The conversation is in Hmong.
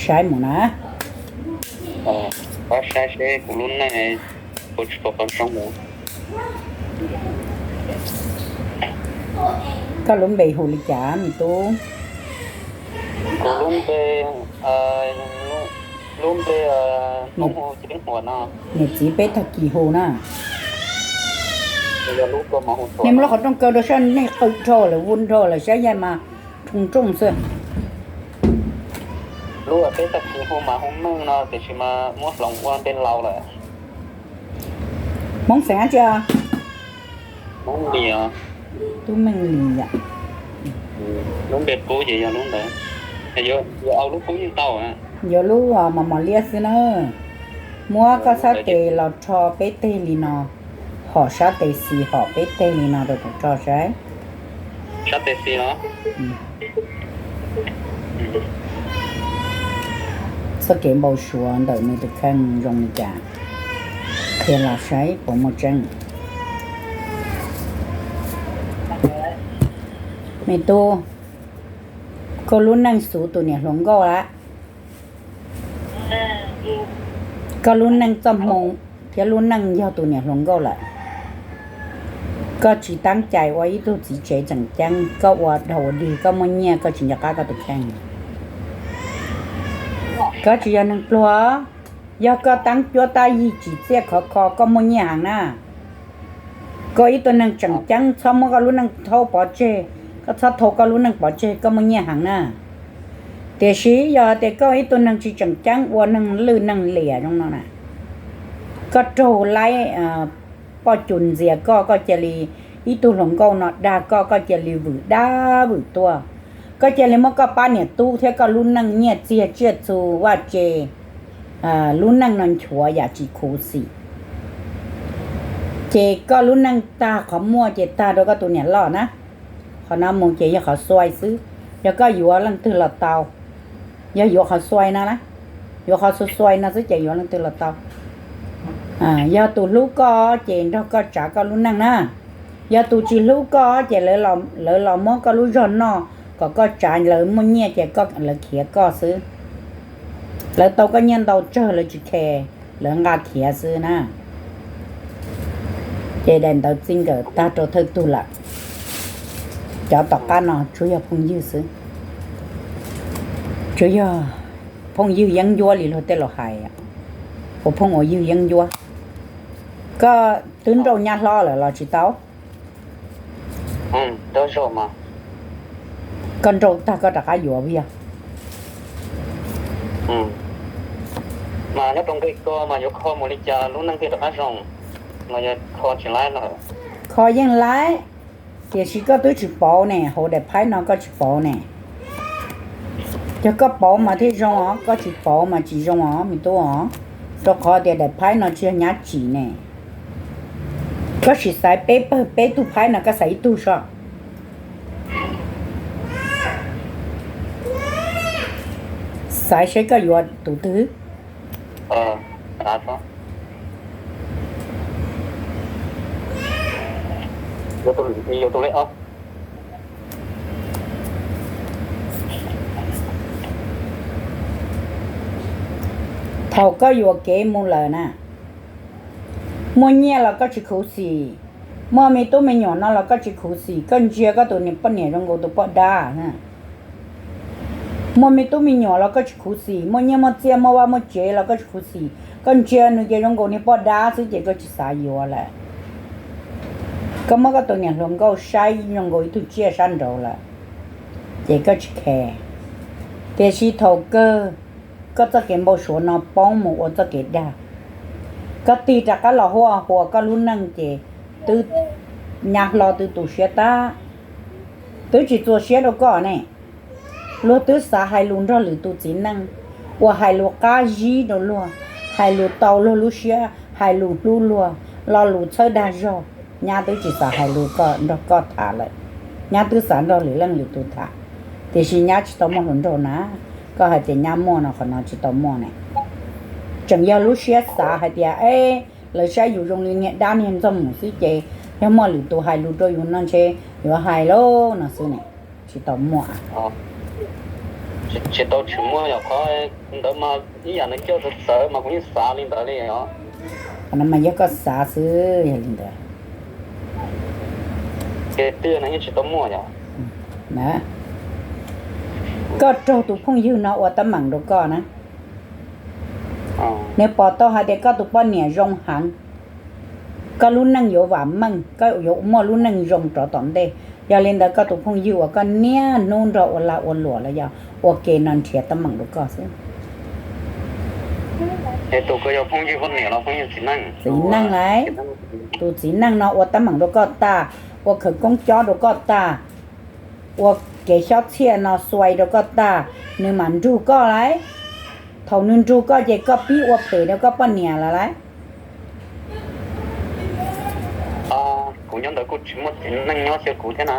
saib mus na. Pab saib seb kuv lub neej puas tsis pom qhov zoo. Koj lub npe hu li cas me tub? Kuv lub npe, lub npe, niam txiv peb tag kis hu na. Nej muab lub qhov rooj kaw rau saib, nej qw dhau lawm, vun dhau lawm, saib yaig mas rhoo rooj xwb. Lub peb tag kis hu mas hu Meej no, tiam sis mas muab hloov ua npe laus lawm. Hmoob xeem dab tsi? Hmoob Lis. Tub Meej Lis yom. Lub npe qub ces yog lub ntawd. Yuav lub qub yeej tau. Yuav lub mos mos liab xwb na. Muab koj sab tes los rho peb teg li no, hom sab tes xis hom peb teg li no rau kuv tso saib. Sab tes xis los? Txoj kev npau suav ntawm nws tus kheej zoo li cas, qhia los saib puas muaj tseeb. Me tub, koj lub neej xuv tus niam hluas nkauj lawm. Koj lub neej txoj hmoo thiab lub neej yog tus niam hluas nkauj lawm. Koj tsis tab cai ua ib tug txiv tsev tseem ceeb, koj ua dhau ua dig, koj muaj nyiaj koj tsis nco qab koj tus kheej. Koj tsis yog neeg pluag, yog koj tab cuab tab yig tsim txiaj khov kho koj muaj nyiaj heev na. Koj ib tug neeg tseem ceeb txhob muab koj lub neej thaub pov tseg, koj txhob thau koj lub neej pov tseg, koj muaj nyiaj heev na. Tiam sis yog tias koj ib tug neeg tsis tseem ceeb ua neeg lwj neeg liam zoo no na, koj raug laib poj cus ntxias koj, koj cia li, ib tug hluas nkauj no dag koj, koj cia li vwm dab vwm tuag, koj cia li muab koj pab niam tub thiab koj lub neej nyiaj txiag tsiaj txhu vaj tse, lub neej no nchuav yam tsis khuv xim, ces koj lub neej tag qhov muaj ces tag rau koj tus niam loj na. Qhov no mus ces yog qhov xuai xwb. Yog koj yuav leej twg los tau, yog yuav qhov xuai no na, yuav qhov xuai xuai no xwb ces yuav leej twg los tau. Yog tus hlub koj ces nrog koj tsav koj lub neej na. Yog tus tsis hlub koj ces lawv los muab koj lub zog noj kom koj tsav, lawv muaj nyiaj ces lawv khiav koj xwb. Lawv tau koj nyiaj ntau tsawg lawv tsis khe, lawv nqa khiav xwb na. Ces daim ntawv txij nkawm tag rau thawj tug lawm. Cov tom qab no tsuas yog phooj ywg xwb, tsuas yog phooj ywg yeeb ncuab li luag tej laus hais, ua phooj ua ywg yeeb ncuab. Koj twb nrauj nyab hlob lawm los tsis tau? Koj nrauj tag koj rov qab yuav vim yog mas nyob rau nqe ko mas yuav kho mus li cas lub neej thiaj rov qab zoo? Los yog kho tsis laib lawm? Kho yeej laib, tiam sis koj twb tsis pauv ne, hauv daim phaib no koj tsis pauv ne. Yog koj pauv mas thiaj zoo os, koj tsis pauv mas tsis zoo os me tub os. Rau qhov tias daim phaib no tsis yog nyab tsim ne. Koj sim xaiv peb pawg peb tug phaib no koj xaiv ib tug soj. Xaiv seb koj yuav tus twg. Thaum koj yuam kev mus lawm na, muaj nyiaj los koj tsis khuv xim, muaj me tub me nyuam no los koj tsis khuv xim, koj ntsia koj tus niam poj niam zoo nkaus tus poj dab. Muaj me tub me nyuam los koj tsis khuv xim, muaj nyiaj muaj txiaj muaj vaj muaj tsev los koj tsis khuv xim, koj ntsia nws ces zoo nkaus niag poj dab xwb ces koj tsis xav yuav lawm. Koj muab koj tus niam hluas nkauj saib zoo nkaus ib tug tsiaj sab nraud lawm, ces koj tsis khe. Tiam sis thaum kawg koj txoj kev npau suav no poob mus ua txoj kev dag. Koj tig rov qab los huaj huas koj lub neej ces twb nyab hlob twb tu siab tag, twb tsis txuas siab rau koj ne. Luag twb xav hais lus nrog lwm tus txiv neej, uas hais lus qab zib rau luag, hais lus tau luag lub siab, hais lus hlub luag, lo lus txhawb dag zog. Nyab twb tsis xav hais lus nrog koj tham lawm, nyab twb xav nrog lwm leej lwm tus tham, tiam sis nyab tsis tau muaj hluas nraug na. Koj hais tias nyab muaj no, qhov no tsis tau muaj ne. Tseem yog lub siab xav hais tias, e, lawv saib yus zoo li niag dab niag ntxoog mus xwb ces yog muaj lwm tus hais lus rau yus no ntshe yuav hais lauj no xwb ne, tsis tau muaj. Tsis tau tshwm muaj yom, qhov ntawd mas ib yam nws coj txawv txawv mas kuv yeej xav li ntawd li os. Qhov no mas yog koj xav xwb, yog li ntawd. Ces twb yog nws yeej tsis tau muaj yom. Na, koj raug tus phooj ywg no ua teeb meem rau koj na. Nws pom tau hais tias koj tus poj niam zoo heev, koj lub neej yuav vam meej, koj yuav muaj lub neej zoo rov tom ntej. Yog li ntawd koj tus phooj ywg uas koj niaj hnub nrog ua lag ua luam los yog ua ke no nrhiav teeb meem rau koj xwb. Tus yog phooj ywg poj niam los phooj ywg txiv neej? Txiv neej lauj. Tus txiv neej no ua teeb meem rau koj tag, ua khawv koob cob rau koj tag, ua kev xyob txhiaj no xuais rau koj tag, nws mam nrug koj lauj. Thaum nws nrug koj ces koj pib ua phem rau koj poj niam lawm lauj. Kuv nyob ntawd kuj tsis muaj txiv neej nyob xyuas kuv thiab na.